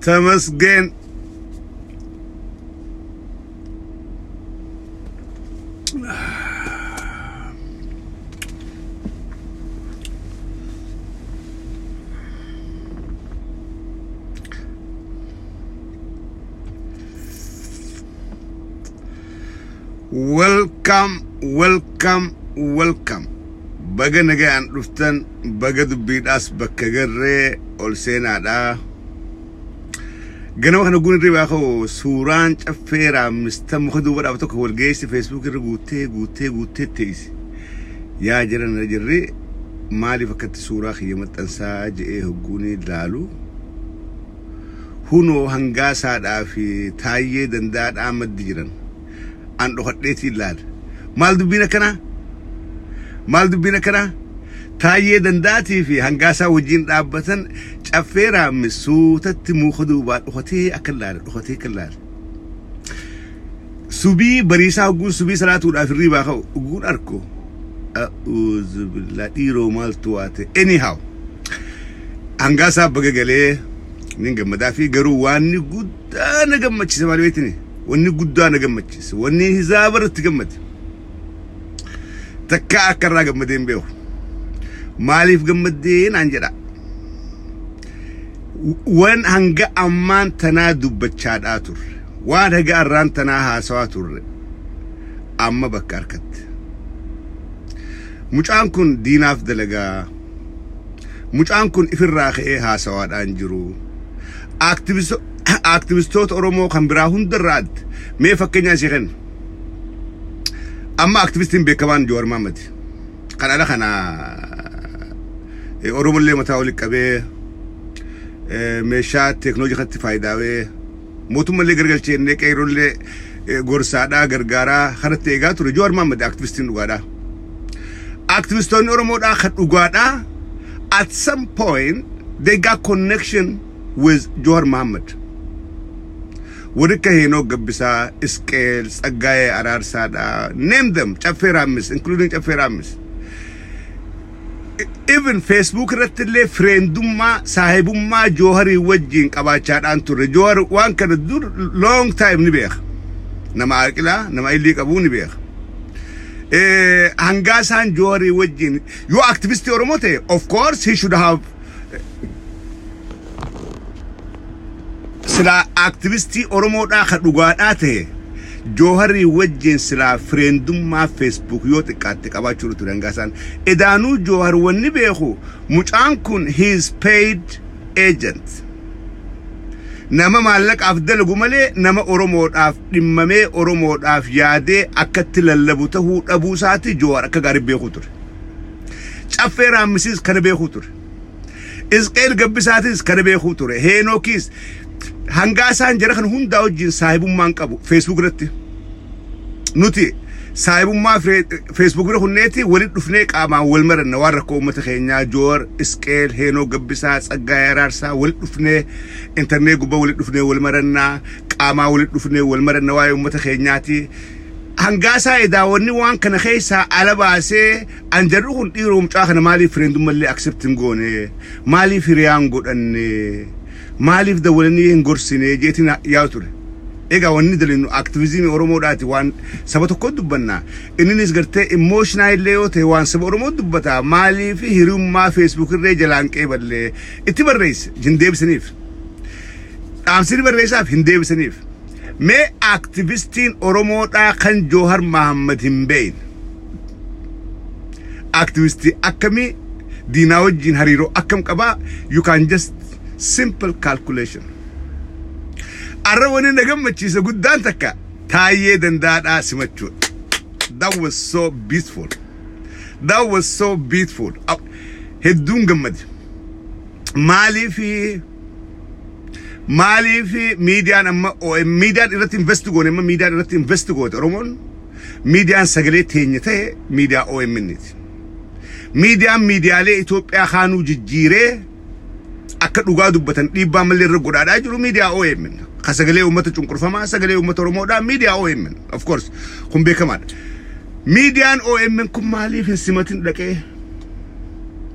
ተመስገን። Welcome, welcome, welcome. Baga nagaan dhuftan, baga dubbiidhaas bakka garree ol seenaadha. Ganama kana guun irri baaka'u suuraan caffeeraa mista muka duuba dhaaba tokko wal geessi Facebook irra guuttee guuttee guuttee teessi. Yaa jiran jirri, maaliif akkatti suuraa kiyya maxxansaa je'ee hogguun ilaalu. Hunoo hangaasaadhaa fi taayyee danda'aadhaa maddi jiran. An dhokadheetii ilaala. Maal dubbiin akkanaa? Maal dubbiin akkanaa? Taayyee danda'atii fi hangaasaa wajjin dhaabbatan, caffeeraa suutatti muka duubaa dhokatee akka ilaala, dhokatee akka ilaala. Subii bariisaa hogguun subii salaatuudhaaf hirriibaa ka'u hogguun arku. A'uuzu billaa, dhiiroo maaltu waa ta'e? Anyhow, hangaasaa baga galee nin gammadaa fi garuu waanni guddaa na gammachiise maal beektini? Wanni guddaa na gammachiise, wanni hizaaba irratti gammade. Takka akka irraa gammadee hin beeku. Maaliif gammaddee naan jedha. Waan hanga ammaan tanaa dubbachaadhaa turre. Waan haga arraan tanaa haasawaa turre. Amma bakka harkatti. Mucaan kun diinaaf dalagaa. Mucaan kun ifirraa ka'ee haasawaadhaan jiru. Aktivistoota Oromoo kan biraa hundarraa adda. Mee fakkeenyaa ishee kenna. Amma aktivistiin beekamaan Jawaar Mohammad. Kan ala kana Oromollee mataa walitti qabee, meeshaa teeknooloojii kanatti faayidaawee, mootummallee gargalchee, innee qeerrollee gorsaadhaa gargaaraa kanatti eegaa ture Jawaar Mohammad aktivistiin dhugaadhaa. Aktivistoonni Oromoodhaa kan dhugaadhaa at some point they got connection with Jawar Mohammed. Warri akka Heenoo Gabbisaa, Isqeel, Tsaggaayee Araarsaadhaa, name them, Caffee Raammis, including Caffee Raammis. Even Facebook irratti illee friendummaa, saahibummaa Jooharii wajjin qabaachaadhaan turre. Joohar waan kana dur long time ni beeka. Nama aqilaa, nama illii qabuu ni beeka. Hangaa isaan Jooharii wajjin yoo aktivistii Oromoo ta'e, of course he should have, silaa aktivistii Oromoodhaa ka dhugaadhaa ta'e, Jooharii wajjin silaa friendummaa Facebook yoo xiqqaatte qabaachuu ture hangaa isaan. Edaanuu Joohar wanni beeku mucaan kun he is paid agent. Nama maallaqaaf dalagu malee nama Oromoodhaaf dhimmamee, Oromoodhaaf yaadee akkatti lallabu tahuu dhabuu isaati Joohar akka gaarii beekuu ture. Caffee Raammisiis kana beekuu ture. Isqeel Gabbisaatis kana beekuu ture. Heenookiis hangaa isaan jara kan hundaa wajjin saahibummaan qabu Facebook irratti. Nuti saahibummaa Facebook bira hunneeti walitti dhufnee qaamaan wal maranna. Waan rakkoo uummata keenyaa Joowar, Isqeel, Heenoo Gabbisaa, Tsaggaayee Araarsaa walitti dhufnee intarneet gubbaa walitti dhufnee wal marannaa, qaamaa walitti dhufnee wal maranna waa'ee uummata keenyaati. Hangaasaa edaawwanni waan kana keessaa ala baasee an jarri kun dhiiroo mucaa kana maaliif friendummallee accept hin goone, maaliif hiriyaan godhanne, maaliif dawwalanii hin gorsine jeetiin yaadu ture. Egaa wanni dalinu activismii Oromoodhaati, waan saba tokko dubbanna. Inninis gartee emotional illee yoo ta'e waan saba Oromoo dubbata. Maaliif hiriyummaa Facebook irree jalaan qeeballee itti barreesse hin deebisaniif. Dhaamsini barreessaaf hin deebisaniif. Mee aktivistiin Oromoodhaa kan Joohar Mahammad hin beekne, aktivistii akkamii, diinaa wajjin hariiroo akkam qabaa? You can just simple calculation. Arra wani na gammachiise guddaan takka taayyee danda'aadhaa simachuudha. That was so beautiful. That was so beautiful. Hedduun gammade. Maaliif miidiyaan amma miidiyaan irratti invest goone, amma miidiyaan irratti invest goote Oromoon, miidiyaan sagalee teenya ta'e miidiyaa OMN ti. Miidiyaan miidiyaalee Itoophiyaa kaanuu jijjiiree akka dhugaa dubbatan dhiibbaa malee irra godhaadhaa jiru miidiyaa OMN. Ka sagalee uummata cunqurfamaa, sagalee uummata Oromoodhaa miidiyaa OMN. Of course kun beekamaadha. Miidiyaan OMN kun maaliif hin simatin dhaqee?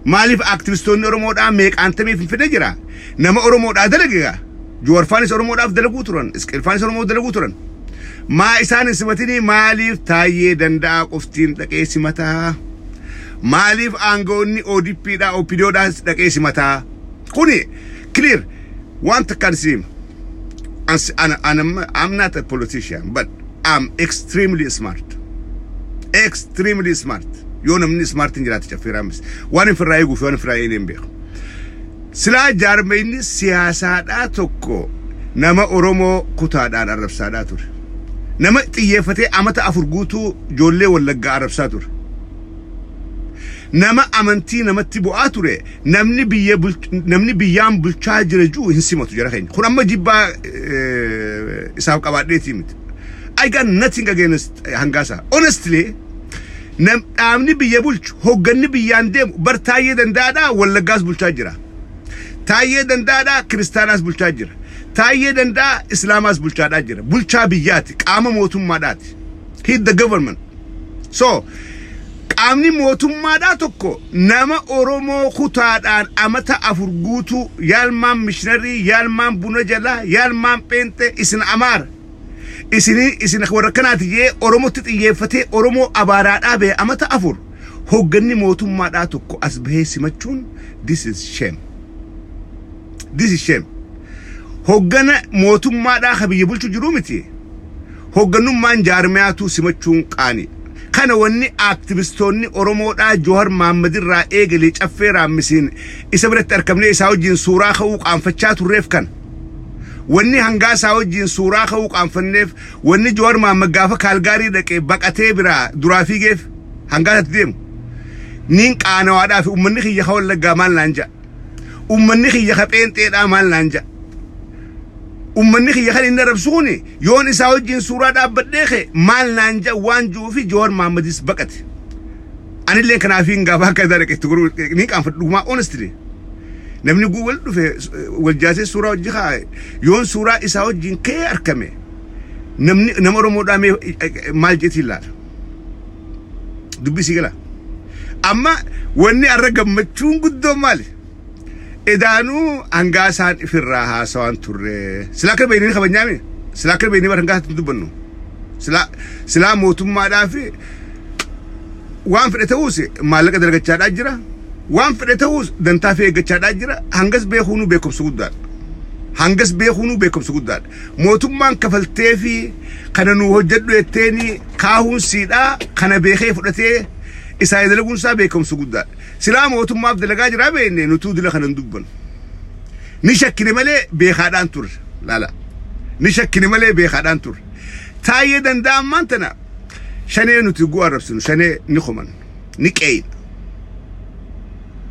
Maaliif aktivistoonni Oromoodhaa meeqaantamii Finfinnee jira? Nama Oromoodhaa dalage gaa? Jowarfaanis Oromoodhaaf dalaguu turan. Isqilfaanis Oromoo dalaguu turan. Maa isaan hin simatinii? Maaliif Taayyee Danda'aa qoftiin dhaqee simataa? Maaliif aangawoonni ODPdhaa, OPDOdhaa dhaqee simataa? Kuni clear waan takkaan si hima. I'm not a politician, but I'm extremely smart. Extremely smart. Yoo namni smart hin jiraate, Caffee Raammis. Waan hin firraa eeguuf waan hin firraa eeguu hin beeku. Silaa jaarmeyni siyaasaadhaa tokko nama Oromoo kutaadhaan arrabsaadhaa ture. Nama xiyyeeffatee amata 4 guutuu ijoollee Wallaggaa arrabsaa ture. Nama amantii namatti bu'aa ture, namni biyya namni biyyaan bulchaa jira jiru hin simatu jara keenya. Kun amma jibbaa isaaf qabaadheetii miti. I got nothing against Hangaasaa. Honestly, nam dhaabni biyya bulchu, hogganni biyyaan deemu bar Taayyee Danda'aadhaa Wallaggaas bulchaa jira. Taayyee Danda'aadhaa Kiristaanaas bulchaa jira. Taayyee Danda'a Islaamaas bulchaadhaa jira. Bulchaa biyyaati, qaama mootummaadhaati. He the government. So, qaamni mootummaadhaa tokko nama Oromoo kutaadhaan amata 4 guutuu yaalmaan mishiinarii, yaalmaan buna jalaa, yaalmaan pheenxee, isin Amaara, isin isin warra kanaati jee Oromootti xiyyeeffatee Oromoo abaaraadhaa ba'e amata 4, hogganni mootummaadhaa tokko as bahee simachuun, this is shame. This is shame. Hoggana mootummaadhaa ka biyya bulchu jiru miti. Hoggannummaan jaarmiyaatu simachuun qaani. Kana wanni aaktivistoonni Oromoodhaa Joohar Mahammad irraa eegalee Caffee Raammisiin isa biratti argamnee isaa wajjin suuraa ka'uu qaanfachaa turreef kana. Wanni hangaa isaa wajjin suuraa ka'uu qaanfanneef, wanni Joohar Mahammad gaafa Kaalgaarii dhaqee baqatee biraa duraa fiigeef hangaa isaatti deemu. Niin qaanawaadhaa fi uummanni kiyya ka Wallaggaa maal naan ja'a? Uummanni kiyya ka pheenxeedhaa maal naan ja'a? Uummanni kiyya kan inni arrabsu kuni yoon isaa wajjin suuraa dhaabbadhee kee maal naan ja'a waan jiru fi Joohar Mahammadis baqate. Anillee kanaafiin gaafa akka isaa dhaqe itti godhuu ni qaanfadhu dhugumaa, honestly. Namni guu wal dhufe wal jaasee suuraa hojii kaa'e, yoon suuraa isaa wajjin ka'ee argame, namni nama Oromoodhaa mee maal jeetiin laata? Dubbisii gala. Amma wanni har'a gammachuun guddoon maali? Edaanuu hangaa isaan ifirraa haasawaan turre. Silaa akka beeknee kabajnaame? Silaa akka beeknee bara hangaa isaatti dubbannu. Silaa mootummaadhaa fi waan fedhe ta'uus maallaqa dalagachaadhaa jira. Waan fedhe ta'uus dantaa fi eeggachaadhaa jira. Hangas beekuunuu beekumsa guddaadha. Hangas beekuunuu beekumsa guddaadha. Mootummaan kafaltee fi kana nuu hojjedhu jetteeni kaahuun siidhaa kana beekee fudhatee isaa dalaguun isaa beekumsa guddaadha. Silaa mootummaaf dalagaa jiraa beekne nutuu dila kana hin dubbannu. Ni shakkine malee beekaadhaan turre. Laala. Ni shakkine malee beekaadhaan turre. Taayyee Danda'ammaan tana shanee nuti gu'a arrabsinu, shanee ni koman, ni qeeyna.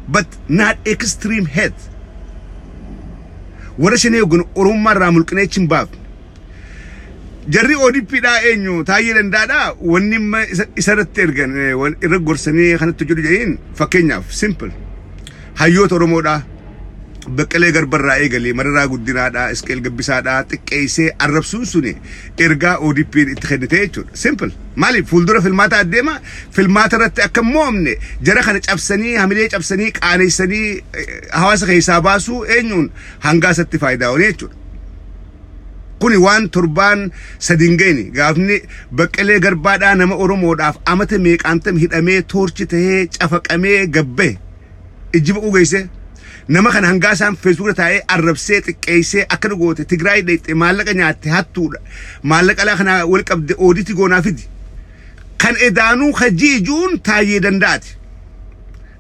But not extreme hate. Warra shanee hogganu Oromummaa irraa mulqinee achi hin baafne. Jarri ODP dhaa eenyu, Taayyee Danda'aadhaa, wanni amma isa irratti ergan irra gorsanii kanatti hojjetu jedhaniin, fakkeenyaaf, simple. Hayyoota Oromoodhaa Baqqalee Garbarraa eegalee Mararaa Guddinaadhaa, Isqeel Gabbisaadhaa xiqqeessee arrabsuun suni ergaa ODP'n itti kennite jechuudha. Simple. Maaliif fuuldura filmaata adeema, filmaata irratti akka hin mo'amne jara kana cabsanii, hamilee cabsanii, qaaneessanii hawaasa keessaa baasuu eenyuun hangaa isatti faayidaa oole jechuudha. Kuni waan torbaan 3 hin geenye, gaafni Baqqalee Garbaadhaa nama Oromoodhaaf amata meeqaantam hidhamee, toorchi tahee, cafaqamee gabbahe, ijji baquu geesse, nama kana hangaa isaan Feesbuukirra taa'ee arrabsee xiqqeessee akkana goote, Tigraay dheexxe, maallaqa nyaatte, hattuudha, maallaqa alaa kana wal qabde, ooditii goonaa fidi kan edaanuu ka jiijuun Taayyee Danda'ati,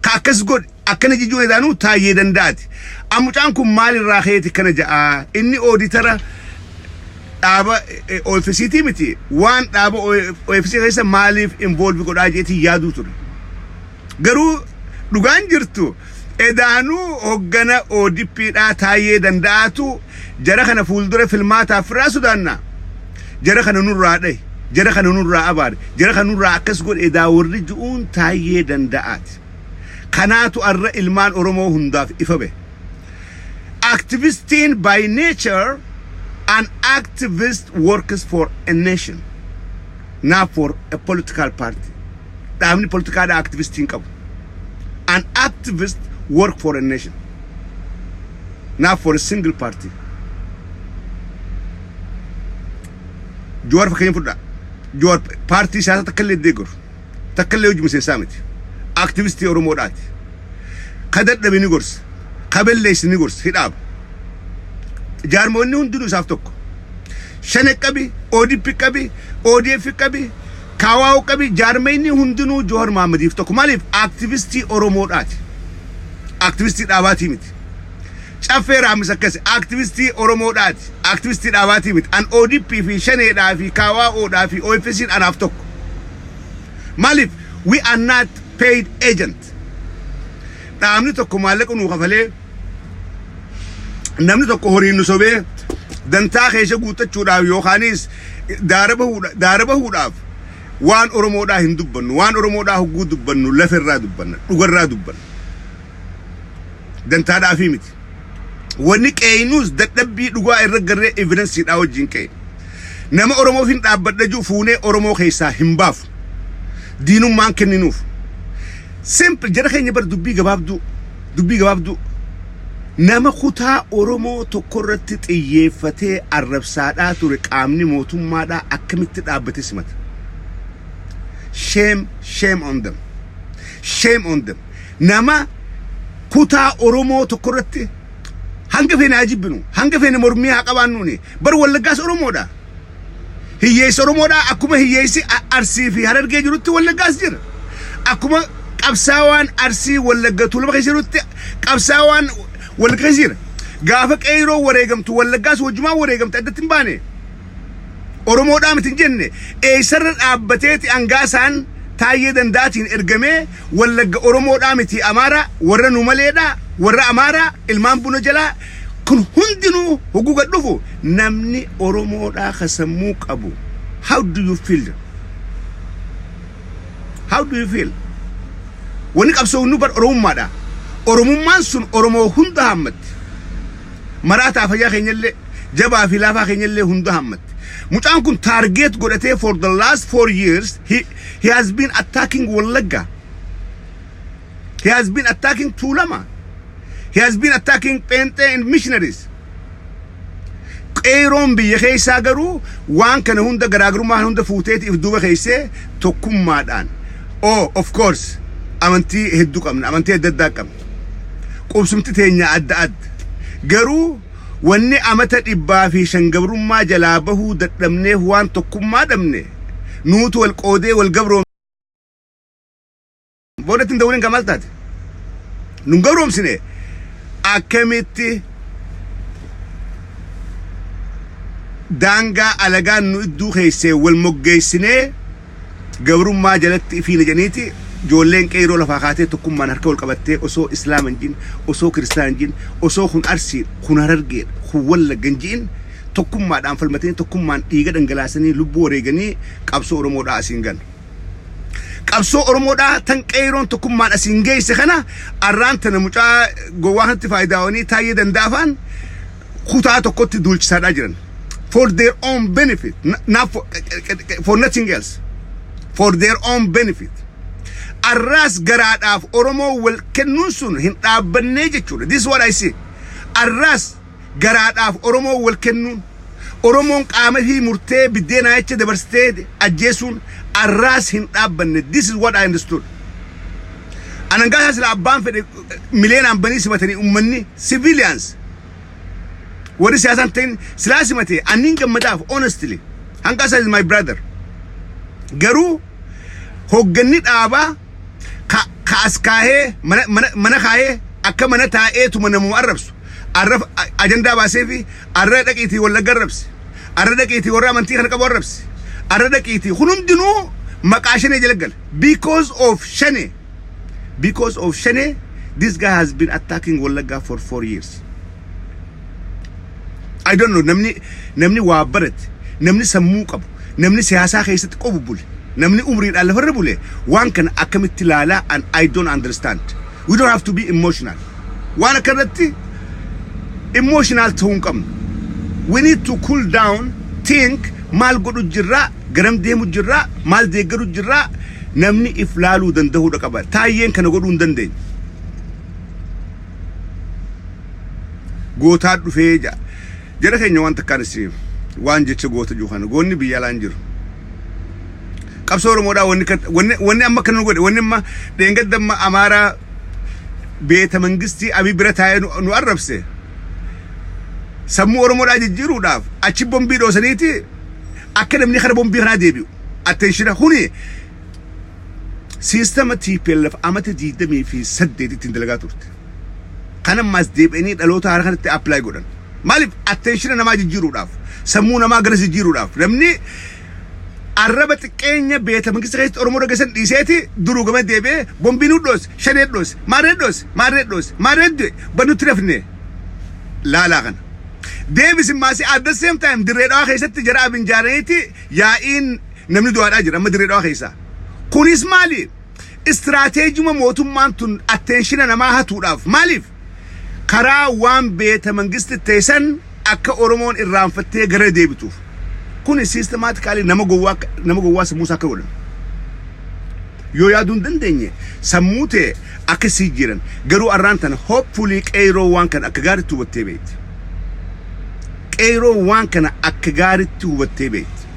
ka akkas godhe akkana jijuun edaanuu Taayyee Danda'ati. Mucaan kun maalirraa keeti kana ja'a? Inni ooditara dhaaba OFCT miti, waan dhaaba OFC keessa maaliif involve godhaa jeetii yaaduu ture. Garuu dhugaan jirtu edaanuu hoggana ODP dhaa Taayyee Danda'aatu jara kana fuuldura filmaataaf firraa sodaanna. Jara kana nurraa dhahe, jara kana nurraa abaare, jara kana nurraa akkas godhe edaa warri ju'uun Taayyee Danda'aati. Kanaatu arra ilmaan Oromoo hundaaf ifa bahe. Activistiin by nature, an activist works for a nation, not for a political party. Dhaabni politikaadhaa activistiin qabu. An activist work for a nation, not for a single party. Jowaar fakkeenya fudhaa. Jowaar paartii siyaasaa takka illee deeggaru. Takka illee hojii miseensaa miti. Aktivistii Oromoodhaati. Ka dadhabe ni gorsa. Ka balleesse ni gorsa. Hidhaaba. Jaarmoonni hundinuu isaaf tokko. Shane qabi, ODP qabi, ODF qabi, KWO qabi, jaarmeenni hundinuu Jowaar Mahaammadiif tokko. Maaliif? Aktivistii Oromoodhaati. Aktivistii dhaabaatii miti. Caffee Raamis akkasi aktivistii Oromoodhaati. Aktivistii dhaabaatii miti. An ODP fi Shaneedhaa fi KWOdhaa fi OFC'n anaaf tokko. Maaliif? We are not paid agent. Dhaabni tokko maallaqa nuu kafalee, namni tokko horiin nu sobee, dantaa keessa guuttachuudhaaf yookaanis daara bahuudhaaf waan Oromoodhaa hin dubbannu. Waan Oromoodhaa hogguu dubbannu lafarraa dubbanna, dhugarraa dubbanna. Dantaadhaafii miti. Wanni qeeynuus dadhabbii dhugaa irra garree evidenceiidhaa wajjin qe'e. Nama Oromoof hin dhaabbadha jiru fuunee Oromoo keessaa hin baafu. Diinummaan kenninuuf. Simple, jara keenya bar, dubbii gabaabduu, dubbii gabaabduu. Nama kutaa Oromoo tokko irratti xiyyeeffatee arrabsaadhaa ture qaamni mootummaadhaa akkamitti dhaabbate simata? Shame, shame on them. Shame on them. Nama kutaa Oromoo tokko irratti, hanga feene haa jibbinu, hanga feene mormii haa qabaannuuni. Bar Wallaggaas Oromoodha. Hiyyeessi Oromoodha. Akkuma hiyyeessi Arsii fi Harargee jirutti Wallaggaas jira. Akkuma qabsaawaan Arsii, Wallagga, Tuulama keessa jirutti qabsaawaan Wallagga keessa jira. Gaafa qeeroo wareegamtu Wallaggaas wajjumaan wareegamte, addatti hin baane. Oromoodhaa miti hin jenne. Eessarra dhaabbateeti hangaasaan Taayyee Danda'atiin ergamee Wallagga Oromoodhaa miti, Amaaraa warra nu maleedha, warra Amaaraa ilmaan buna jalaa? Kun hundinuu hogguu gad dhufu namni Oromoodhaa ka sammuu qabu, how do you feel? How do you feel? Wanni qabsoofnu bar Oromummaadha. Oromummaan sun Oromoo hunda hammatti. Maraataa fayyaa keenyallee, jabaa fi laafaa keenyallee hunda hammatti. Mucaan kun target godhatee for the last 4 years he has been attacking Wallagga. He has been attacking Tuulama. He has been attacking Pente and missionaries. Qeeroon biyya keessaa garuu waan kana hunda, garaagarummaa hunda fuuteeti if duuba keessee tokkummaadhaan. Oh, of course, amantii hedduu qabna, amantii adda addaa qabna. Qubsumti teenya adda adda. Garuu wanni amata 105 gabrummaa jalaa bahuu dadhabneef waan tokkummaa dhabne, nuutu wal qoodee wal gabroom. Boodatti hin dawwaliin maal taate? Nun gabroomsine. Akkamitti daangaa alagaan nu idduu keessee wal moggeessinee gabrummaa jalatti ifiina jedhaniiti ijoolleen qeeroo lafaa kaatee tokkummaan harka wal qabattee, osoo Islaama hin jin, osoo Kiristaana hin jin, osoo kun Arsii, kun Harargee, kun Wallagga hin ji'in, tokkummaadhaan falmatanii, tokkummaan dhiiga dhangalaasanii, lubbuu wareeganii qabsoo Oromoodhaa asiin gan. Qabsoo Oromoodhaa tan qeeroon tokkummaan asiin geesse kana arraan tana mucaa gowwaa kanatti faayidaawanii Taayyee Danda'afaan kutaa tokkotti duulchisaadhaa jiran. For their own benefit, not for nothing else. For their own benefit. Arraas garaadhaaf Oromoo wal kennuun sun hin dhaabbannee jechuudha. This is what I see. Arraas garaadhaaf Oromoo wal kennuun, Oromoon qaama fi murtee biddeenaa jecha dabarsitee ajjeesuun arraas hin dhaabbanne. This is what I understood. Anan gaafa sila abbaan fedhe miliyeenaan banii simatanii, uummanni civilians warri siyaasaan ta'in silaa simatee anniin gammadaaf, honestly. Hanqasa is my brother. Garuu hogganni dhaabaa ka as kaahee mana kaahee akka mana taa'eetuma namuma arrabsu arra ajandaa baasee fi arra dhaqiitii Wallagga arrabsi, arra dhaqiitii warra amantii kana qabu arrabsi, arra dhaqiitii kun hundinuu maqaa Shanee jala gala. Because of Shanee, because of Shanee, this guy has been attacking Wallagga for 4 years. I don't know, namni waa barate, namni sammuu qabu, namni siyaasaa keessatti qobu bule, namni umriidhaan lafarra bule waan kana akkamitti ilaalaa? And I don't understand. We don't have to be emotional. Waan akkanatti emotional ta'uu hin qabnu. We need to cool down, think: maal godhu jirraa, garam deemu jirraa, maal deeggaru jirraa? Namni if laaluu danda'uudha qaba. Taayyeen kana godhuu hin dandeenye. Gootaa dhufee jira. Jara keenya, waan takkaan isin Waan jecha goota jiru kana goonni biyya alaan jiru. Qabsoo Oromoodhaa wanni amma kana nu godhe, wanni amma dheengadda amma Amaaraa beeta mangistii Abiy bira taa'ee nu arrabse, sammuu Oromoodhaa jijjiiruudhaaf achi bombii dhoosaniiti akka namni kara bombii kanaa deebi'u. Attention, kuni siistama TPLF amata 28 ittiin dalagaa turte. Kan ammaas deebi'anii dhaloota haaraa kanatti apply godhan. Maaliif? Attention namaa jijjiiruudhaaf, sammuu namaa gara jijjiiruudhaaf. Namni arraba xiqqeenya beeta mangista keessatti Oromoo dhageessan dhiiseeti duruu gama deebi'ee bombii nu dhoose, shanee dhoose, maarree dhoose, maarree dhoose, maarree du'e, bannutti rafne laalaa kana. Deebis maasii at the same time Dirree Dhawaa keessatti jara abinjaaraniiti yaa'iin namni du'aadhaa jira amma Dirree Dhawaa keessaa. Kunis maali? Istiraateejima mootummaan tun attention namaa hatuudhaaf. Maaliif? Karaa waan beeta mangisti teessan akka Oromoon irraanfattee gara deebituuf. Kuni systematically nama gowwaa sammuu isaa akka godhan. Yoo yaaduu hin dandeenye sammuu ta'e akka sii jiran. Garuu arraan tana hopefully qeeroo waan kana akka gaariitti hubattee beekti. Qeeroo waan kana akka gaariitti hubattee beekti.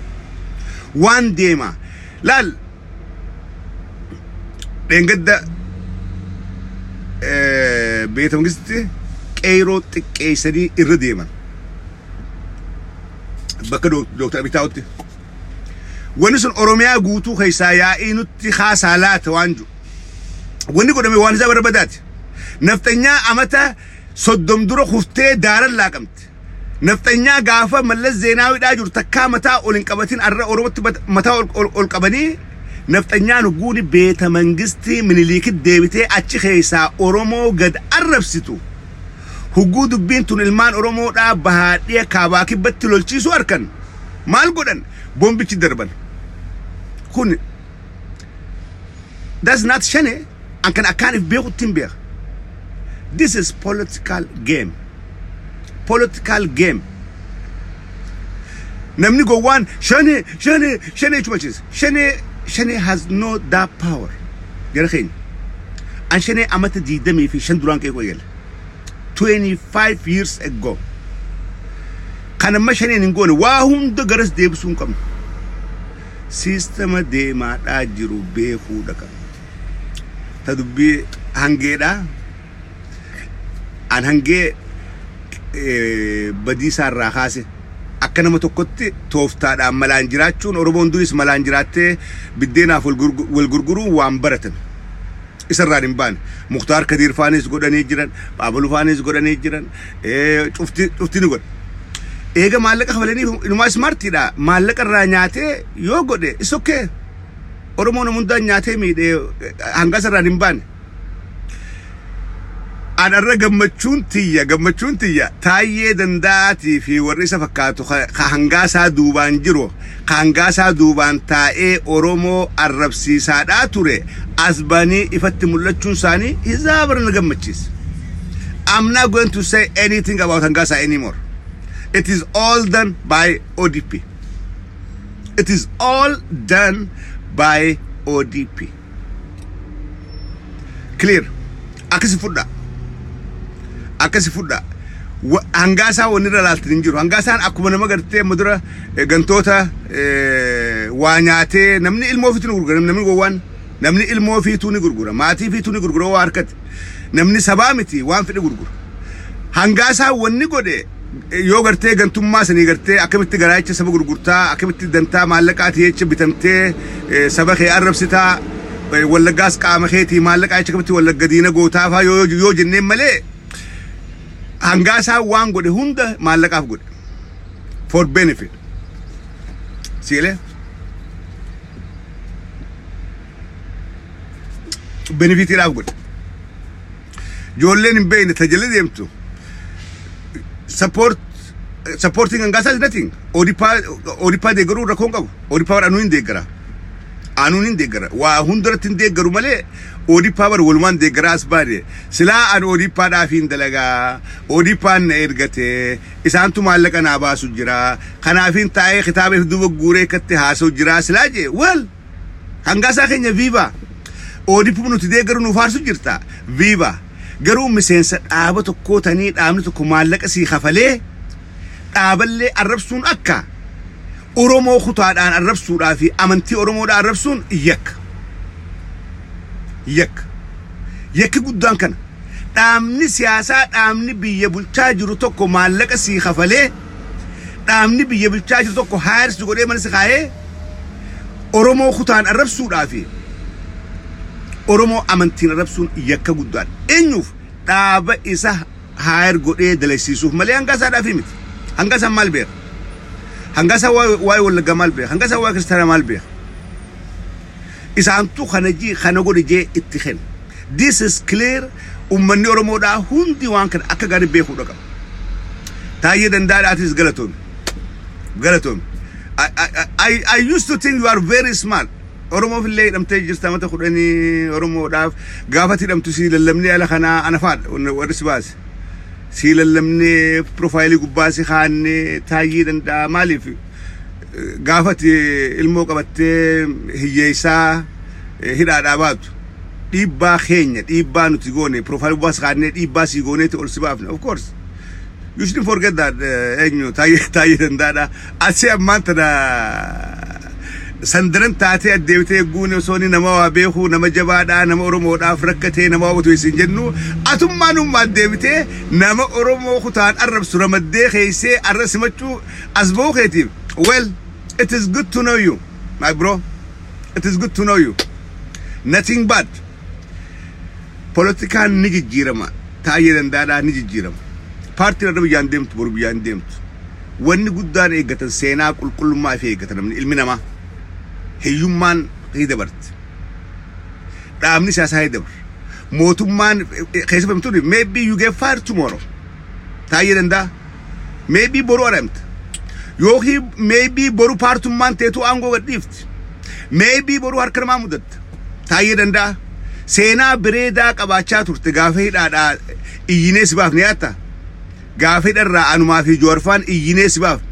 Waan deema. Laal, dheengadda beeta mangisti qeeroo xiqqeessanii irra deeman. Bakka Dooktar Abiy taa'utti. Wanni sun Oromiyaa guutuu keessaa yaa'ii nutti haasaa laata waan jiru. Wanni godhame waan isaa barbadaati. Nafxanyaa amata 30 dura kuftee daaran laaqamte. Nafxanyaa gaafa Mallas Zeenaawidhaa jiru takkaa mataa ol hin qabatin arra Oromootti mataa ol qabanii, nafxanyaan hugguuni beeta mangistii Miniliikit deebitee achi keessaa Oromoo gad arrabsitu. Hugguu dubbiin tun ilmaan Oromoodhaa bahaadhiya kaabaa kibbatti lolchiisuu harkan maal godhan? Bombichi darban. Kun that's not shane. An kan akkaan if beekutti hin beeka. This is political game. Political game. Namni gowwaan shane, shane, shane jechuu machiisa. Shane, shane has no that power. Gara keenya. An shane amata 25 duraan qeeqoo eegale. 25 years ago. Kan amma shaneen hin goone waa hunda garas deebisuu hin qabnu. Siistama deemaadhaa jiru beekuudha qabna. Ta dubbii hangeedhaa. An hangee badiisaa irraa kaase akka nama tokkotti tooftaadhaan malaan jiraachuun, Oromoon duris malaan jiraattee biddeenaaf wal gurguruun waan baratan. Isarraan hin baane. Muktaar Kadiir faanis godhanii jiran, Baabalu faanis godhanii jiran, cufti cufti ni godha. Eega maallaqa kafalanii inumaa smartiidha. Maallaqa irraa nyaatee yoo godhe is okay. Oromoon hundaan nyaatee miidhee hanga isarraan hin baane. An irra gammachuun tiyya Taayyee Danda'aatii fi warri isa fakkaatu ka hangaasaa duubaan jiru, ka hangaasaa duubaan taa'ee Oromoo arrabsiisaadhaa ture as banii ifatti mul'achuun isaanii hizaabara na gammachiisa. I'm not going to say anything about Hangasa anymore. It is all done by ODP. It is all done by ODP. Clear. Akkasi fudha. Akkasi fudha. Hangaasaa wanni irra laaltan hin jiru. Hangaasaan akkuma nama gartee amma dura gantoota waa nyaatee, namni ilmoo ofiitu ni gurgura. Namni gowwaan namni ilmoo ofiitu ni gurgura. Maatii ofiitu ni gurgura waa harkatti. Namni sabaa miti, waan fedhe gurgura. Hangaasaa wanni godhe yoo gartee gantummaa sanii gartee akkamitti garaacha saba gurgurtaa, akkamitti dantaa maallaqaatii jecha bitamtee saba kee arrabsitaa, Wallaggaas qaama keetii maallaqaa jecha akkamitti Wallagga diina gootaa faa yoo jenneen malee, hangaasaa waan godhe hunda maallaqaaf godhe, for benefit siilee benefitiidhaaf godhe. Ijoolleen hin beekne tajaajila deemtu supporting hangaasaa is nothing. ODP deeggaruu rakkoo hin qabu. ODP anuu hin deeggara. Anuun hin deeggara. Waa hundarratti hin deeggaru malee ODP bar walumaan deeggaraa as baane. Silaa an ODP dhaaf hin dalagaa. ODP'n na ergate. Isaantu maallaqa naa baasu jira. Kanaafin taa'ee kitaaba if duuba guuree akkatti haasa'u jira. Silaa jee well, hangaasaa keenya viva. ODP nuti deeggaru nu faarsu jirta. Viva. Garuu miseensa dhaaba tokkoo tanii dhaabni tokko maallaqa sii kafalee Dhaaballee arrabsuun akka Oromoo kutaadhaan arrabsuudhaa fi amantii Oromoodhaa arrabsuun yakka. Yakka. Yakki guddaan kana. Dhaabni siyaasaa, dhaabni biyya bulchaa jiru tokko maallaqa sii kafalee, dhaabni biyya bulchaa jiru tokko hire si godhee mana si kaayee, Oromoo kutaan arrabsuudhaa fi Oromoo amantiin arrabsuun yakka guddaadha. Eenyuuf? Dhaaba isa hire godhee dalagsiisuuf malee hanga isaadhaaf miti. Hanga isaan maal beeka? Hanga isaan waa'ee Wallaggaa maal beeka? Hanga isaan waa'ee Kiristaanaa maal beeka? Isaantu kana jii kana godhe jee itti kenna. This is clear. Uummanni Oromoodhaa hundi waan kana akka gaarii beekuudha qaba. Taayyee Danda'aadhaatis galatoomi. Galatoomi. I used to think you are very smart. Oromoof illee hidhamtee jirta mata 10 Oromoodhaaf gaafa hidhamtu si lallabnee ala kanaa ana faadha warri si baase. Si lallabnee profile gubbaa si kaannee. Taayyee Danda'a, maaliif gaafati ilmoo qabattee hiyyeessaa hidhaadhaa baatu dhiibbaa keenya, dhiibbaa nuti goone, profile gubbaa si kaannee dhiibbaa si gooneeti ol si baafne. Of course you shouldn't forget that. Eenyu, Taayyee Danda'aadha. Asii ammaan tana sandaran taatee addeebitee eegguun osoo inni nama waa beeku, nama jabaadhaa, nama Oromoodhaaf rakkatee, nama waa utuu isin jennu, atummaan ummaan deebitee nama Oromoo kutaan arrabsu ramaddee keessee arra simachuu as ba'uu keetiif, well, it is good to know you, my bro. It is good to know you. Nothing bad. Politikaan ni jijjiirama. Taayyee Danda'aadhaa, ni jijjiirama. Paartiin irra biyyaan deemtu boru biyyaan deemtu. Wanni guddaan eeggatan seenaa qulqullummaa fi eeggatan namni ilmi namaa. Hiyyummaan ni dabarti. Dhaabni siyaasaa ni dabar. Mootummaan keessa famtuun maybe you get fired tomorrow. Taayyee Danda'a. Maybe boru ari'amta. Yookiin maybe boru paartummaan teetu aangoo gadhiifti. Maybe boru harka namaa mudatta. Taayyee Danda'a. Seenaa bareedaa qabaachaa turte. Gaafa hidhaadhaa iyyinee si baafne yaatta. Gaafa hidharraa anumaa fi Joorfaan iyyinee si baafne.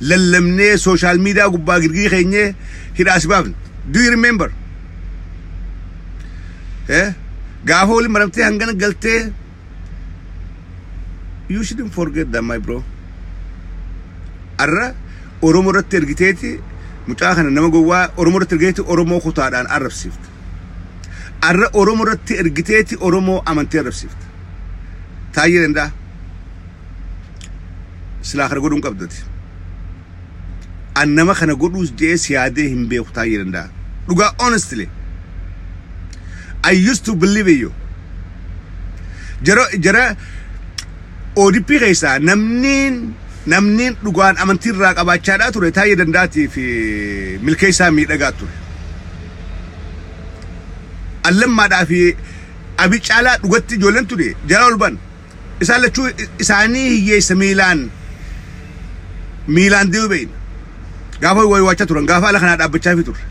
Lallabnee social media gubbaa girgii keenyee hidhaa si baafne. Do you remember? Eh? Gaafa waliin maramtee hangana galtee, you shouldn't forget that, my bro. Arra Oromoo irratti ergiteeti mucaa kana, nama gowwaa Oromoo irratti ergiteeti Oromoo kutaadhaan arrabsiifte. Arra Oromoo irratti ergiteeti Oromoo amantee arrabsiifte. Taayyee Danda'a. Silaa kana godhuun qabdati. An nama kana godhuus jee siyaadee hin beeku, Taayyee Danda'a. Dhugaa, honestly. I used to believe in you. Jara ODP keessaa namniin dhugaan amantii irraa qabaachaadhaa ture Taayyee Danda'aatii fi Milkeessaa Miidhagaa ture. Allammaadhaa fi Abi Caalaa dhugatti ijoolleen ture jara ol ban. Isaan lachuu isaanii hiyyeessa miilaan miilaan deemu beeyna. Gaafa waywachaa turan, gaafa ala kanaa dhaabbachaa fi turre.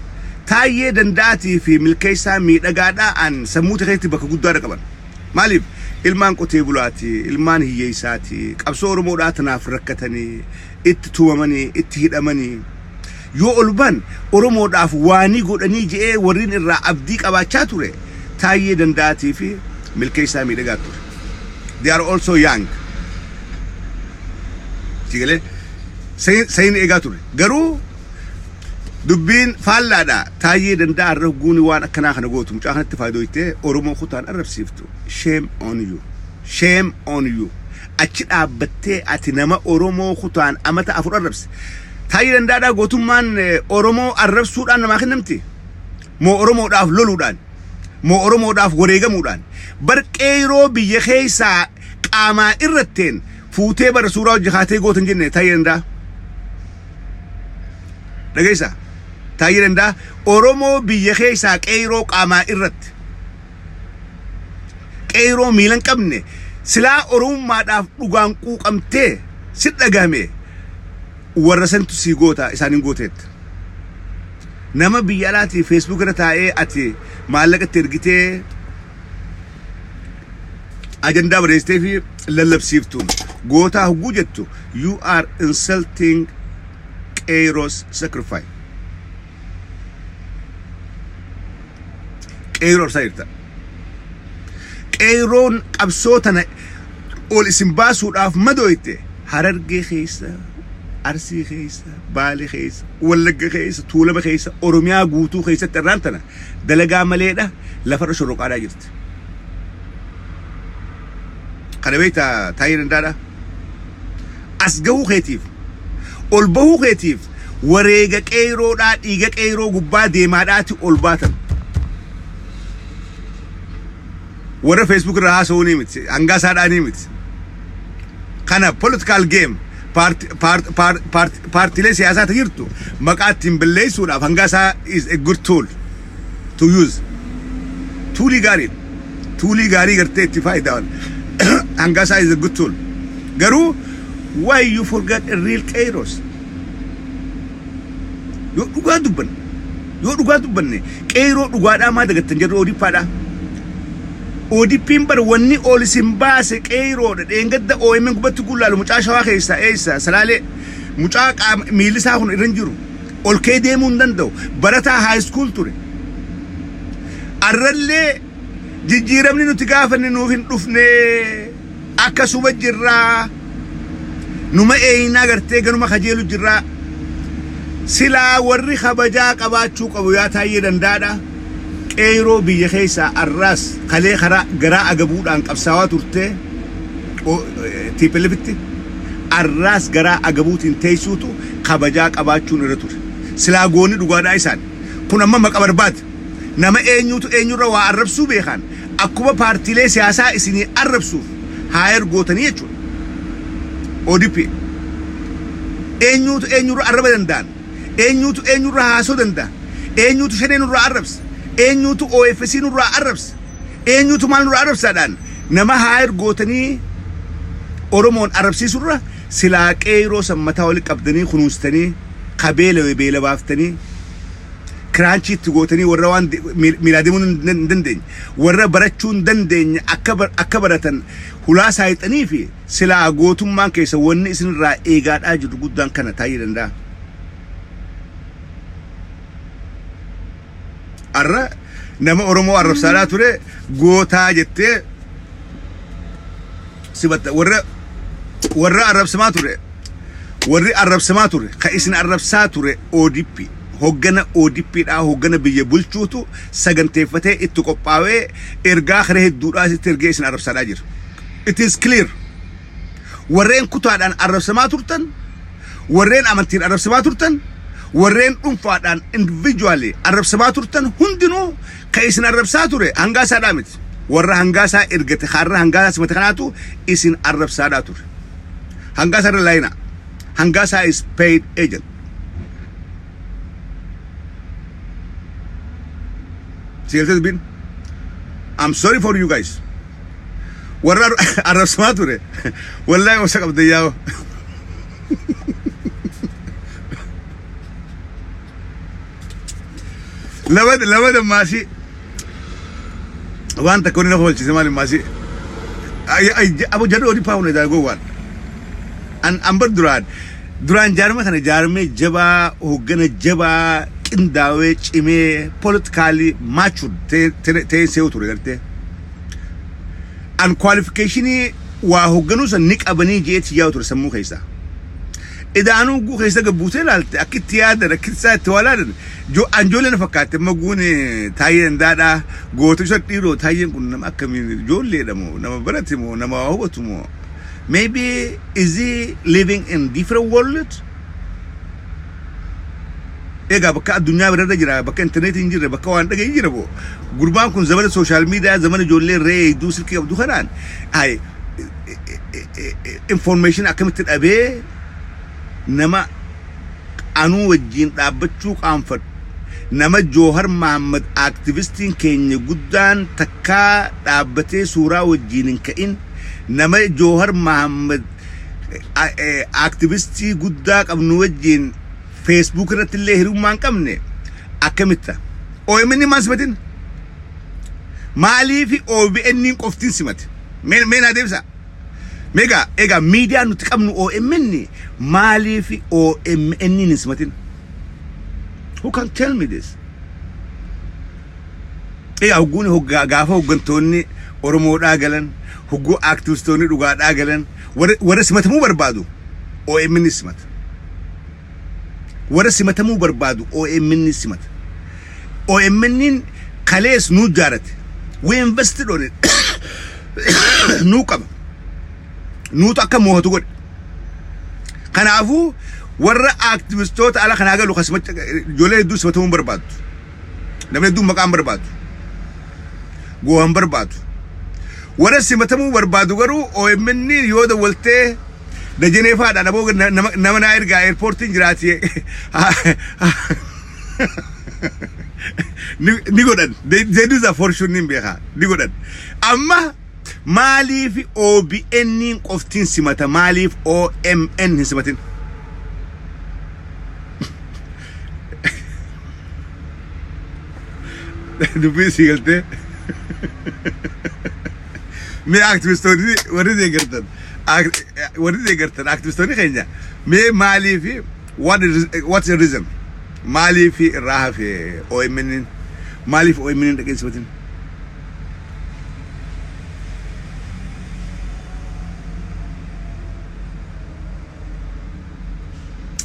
Taayyee Danda'aatii fi Milkeessaa Miidhagaadhaa an sammuu keessatti bakka guddaadha qaban. Maaliif? Ilmaan qotee bulaati, ilmaan hiyyeessaati, qabsoo Oromoodhaa tanaaf rakkatanii, itti tumamanii, itti hidhamanii. Yoo ol ban Oromoodhaaf waanii godhanii je'ee warreen irraa abdii qabaachaa ture Taayyee Danda'aatii fi Milkeessaa Miidhagaa ture. They are also young. Sigalee sayin eegaa ture. Garuu dubbiin faallaadha. Taayyee Danda'a, irra guuni waan akkanaa kana gootu, mucaa kanatti faayidoytee Oromoo kutaan arrabsiiftu. Shame on you. Shame on you. Achi dhaabbattee ati nama Oromoo kutaan amata 4 arrabse. Taayyee Danda'aadhaa, gootummaan Oromoo arrabsuudhaan namaa kennamti. Moo Oromoodhaaf loluudhaan? Moo Oromoodhaaf wareegamuudhaan? Barqeeroo biyya keessaa qaamaa irratteen fuutee bara suuraa hojii kaatee gootan jenne, Taayyee Danda'a. Dhageessaa? Taayyee Danda'a, Oromoo biyya keessaa qeeroo qaamaa irratti. Qeeroo miila hin qabne silaa Oromummaadhaaf dhugaan quuqamtee si dhagahame warra santu sii goota isaaniin gooteetta. Nama biyya alaatii Facebook irra taa'ee ati maallaqa itti ergitee ajandaa barreessitee fi lallabsiiftuun gootaa hogguu jettu, you are insulting qeeroos sacrifice. Qeeroo ibsaa jirta. Qeeroon qabsoo tana ol isin baasuudhaaf madooyte Harargee keessa, Arsii keessa, Baale keessa, Wallagga keessa, Tuulama keessa, Oromiyaa guutuu keessatti irraan tana dalagaa maleedha lafarra shorroqaadhaa jirti. Kana beektaa, Taayee Dandaadha? As gahuu keetiif, ol bahuu keetiif wareega qeeroodhaa, dhiiga qeeroo gubbaa deemaadhaati ol baatan. Warra Facebook irraa haasa'uu ni miti, hangaa isaadhaa ni miti. Kana political game paartiilee siyaasaa jirtu maqaa ittiin balleessuudhaaf hangaa isaa is a good tool to use. Toolii gaarii, toolii gaarii gartee itti faayidaan hangaa isaa is a good tool. Garuu why you forget a real qeeros? Yoo dhugaa dubbanne, yoo dhugaa dubbanne, qeeroo dhugaadhaa maa dagattan jedhu ODP'dhaa. ODP'n bar wanni ol isin baase qeeroodha. Dheengadda OMN gubbatti gullaalu mucaa Shawaa keessaa eessa Salaalee, mucaa qaama miilli isaa kun irra hin jiru. Ol kee deemuu hin danda'u. Barataa high school ture. Arrallee jijjiiramni nuti gaafanne nuuf hin dhufne, akkasuma jirraa. Numa eeyinaa gartee ganuma kajeelu jirraa. Silaa warri kabajaa qabaachuu qabu yaa Taayyee Dandaadha. Qeeroo biyya keessaa arraas kalee karaa garaa agabuudhaan qabsaawaa turte TPLFitti arraas garaa agabuutiin teessuutu kabajaa qabaachuun irra ture. Silaa goonni dhugaadhaa isaan. Kun amma maqa barbaada. Nama eenyutu eenyurra waa arrabsuu beekan akkuma paartiilee siyaasaa isinii arrabsuuf haa ergootanii jechuudha. ODP. Eenyutu eenyurra arraba danda'an? Eenyutu eenyurra haasoo danda'a? Eenyutu Shanee nurraa arrabsa? Eenyutu OFC nurraa arrabsa? Eenyutu maal nurraa arrabsaadhaan nama haa ergootanii Oromoon arrabsiisurra silaa qeeroo sammataa walitti qabdanii kunuunsitanii, kabeela beela baaftanii, kiraanchii itti gootanii, warra waan miilaa deemuu hin dandeenye, warra barachuu hin dandeenye akka baratan hulaa saayixanii fi silaa gootummaan keessa wanni isinirraa eegaadhaa jiru guddaan kana, Taayee Danda'a. Arra nama Oromoo arrabsaadhaa ture gootaa jettee sibatta. Warra arrabsamaa ture, warri arrabsamaa ture, ka isin arrabsaa ture ODP, hoggana ODP dhaa, hoggana biyya bulchuutu saganteeffatee itti qophaa'ee ergaa kana hedduudhaa sitti ergee isin arrabsaadhaa jira. It is clear. Warreen kutaadhaan arrabsamaa turtan, warreen amantiin arrabsamaa turtan, warreen dhuunfaadhaan individually arrabsamaa turtan hundinuu ka isin arrabsaa ture hangaa isaadhaa miti. Warra hangaa isaa ergate, har'a hangaa isaa simate kanaatu isin arrabsaadhaa ture. Hangaa isaa irra laayina. Hangaa isaa is paid agent. Sigaltee dubbiin? I'm sorry for you guys. Warra arrabsamaa ture. Wallahi obsa qabda yaa'u. Lama lama dammaasii. Waan takka wanni na kofalchiise maali maasii? Abo jarri ODP kun edaa gowwaan. An bar duraan jaarma kana jaarmee jabaa, hoggana jabaa, qindaawee, cimee, politically matured ta'ee se'u ture gartee. An qualificationii waa hogganuu san ni qabanii jeetti yaa'u ture sammuu keessaa. Idaanuu guu keessa gabbuutee ilaalte, akka itti yaadan, akka isaa itti waa ilaalan, an ijoollee na fakkaatte. Amma guun Taayyee Dandaadhaa goota isa dhiiroo, Taayyeen kun nama akkamiin, ijoolleedha moo nama barate moo nama waa hubatu moo, maybe is he living in different world? Egaa bakka addunyaa birarra jira, bakka intarneetii hin jirre, bakka waan dhagahin jira moo gurbaan kun zamana social media, zamana ijoollee re'ee hedduu silkii qabdu kanaan ay information akkamitti dhabee, nama anuu wajjiin dhaabbachuu qaanfadhu, nama Joohar Mahammad activistiin keenya guddaan takkaa dhaabbatee suuraa wajjiin hin ka'in, nama Joohar Mahammad activistii guddaa qabnu wajjiin Facebook irratti illee hiriyummaa hin qabne akkamitta OMN maan simatin? Maaliifi OBN qoftiin simate? Mee naa deebisa. Meegaa egaa miidiyaan nuti qabnu OMN, maaliifi OMN hin simatin? Who can tell me this? Egaa hogguun hoggaa gaafa hoggantoonni Oromoodhaa galan, hogguu activistoonni dhugaadhaa galan, warra simatamuu barbaadu. OMN simata. Warra simatamuu barbaadu OMN simata. OMN kalees nuu jaarate. We invested on it. Nuu qaba. Nuutu akka moo'atu godhe. Kanaafuu warra aktivistoota ala kanaa galu kasuma ijoollee hedduu simatamuu hin barbaaddu. Namni hedduun maqaa hin barbaadu. Go'a hin barbaadu. Warra simatamuu barbaadu garuu OMN yoo dawwaltee Dajenee faadhaan aboo nama naa ergaa airportiin jiraati ni godhan. They do that for sure, ni beekaa ni godhan. Amma maaliif OBN qoftiin simata, maaliif OMN hin simatin? Dubbii sii galtee? Mee aktivistoonni warri deeggartan, warri deeggartan aktivistoonni keenya, mee maaliif, what's the reason, maaliif irraa hafe OMN, maaliif OMN dhaqeen simatin?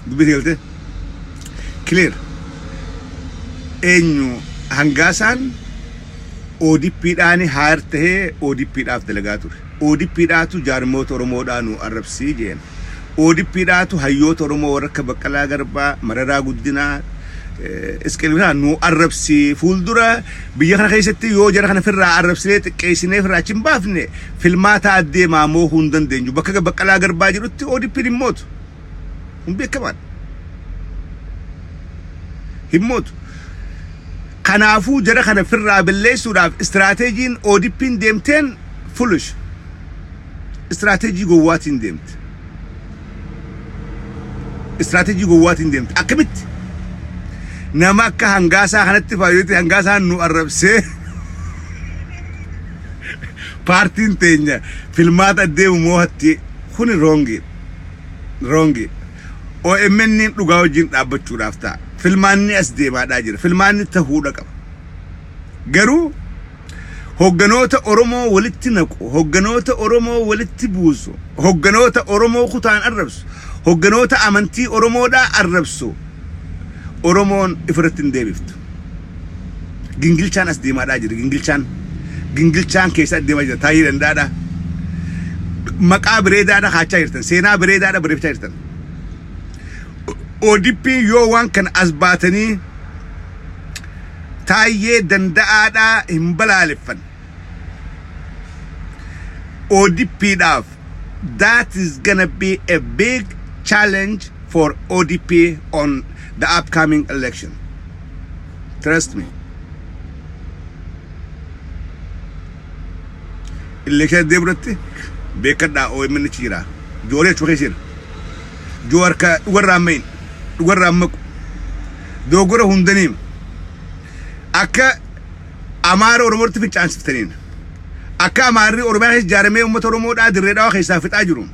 Dubbii sii galtee? Clear. Eenyu Hangaasaan ODPdhaan haar tahee ODPdhaaf dalagaa ture. ODPdhaatu jaarmoota Oromoodhaa nu arrabsii jeen. ODPdhaatu hayyoota Oromoo warra akka Baqqalaa Garbaa, Mararaa Guddinaa, Isqeel nu arrabsii, fuuldura biyya kana keessatti yoo jara kana firraa arrabsinee xiqqeessinee firraa achi hin baafne filmaataa adeemaa moohuu hin dandeenyu. Bakka Baqqalaa Garbaa jirutti ODP'n hin mootu. Hin beekamaadha. Hin mootu. Kanaafuu jara kana firraa balleessuudhaaf istiraateejiin ODP'n deemteen foolish. Istiraateejii gowwaatiin deemte. Istiraateejii gowwaatiin deemte. Akkamitti? Nama akka Hangaasaa kanatti faayyootti Hangaasaan nu arrabsee paartiin teenya filmaata adeemu moohatti, kuni wrong. Wrong. OMN dhugaa wajjin dhaabbachuudhaaf ta'a. Filmaanni as deemaadhaa jira. Filmaanni tahuudha qaba. Garuu hogganoota Oromoo walitti naqu, hogganoota Oromoo walitti buusu, hogganoota Oromoo kutaan arrabsu, hogganoota amantii Oromoodhaa arrabsu, Oromoon ifirratti hin deebiftu. Gingilchaan as deemaadhaa jira. Gingilchaan. Gingilchaan keessa deemaa jira. Taayii Danda'aadha. Maqaa bareedaadha kaachaa jirtan. Seenaa bareedaadha bareechaa jirtan. ODP yoo waan kana as baatanii Taayyee Danda'aadhaa hin balaaleffan, ODPdhaaf that is gonna be a big challenge for ODP on the upcoming election. Trust me. Election deemuratti beekadhaa, OMN achi jira. Jooree achuma keessa jira. Joowar ka dhugarraa mayin dhugarraa maqu doogora hundaniim akka Amaara Oromootti fincaansiftaniin, akka Amaarri Oromiyaa keessa ijaaramee uummata Oromoodhaa Dirree Dhawaa keessaa fixaa jiru,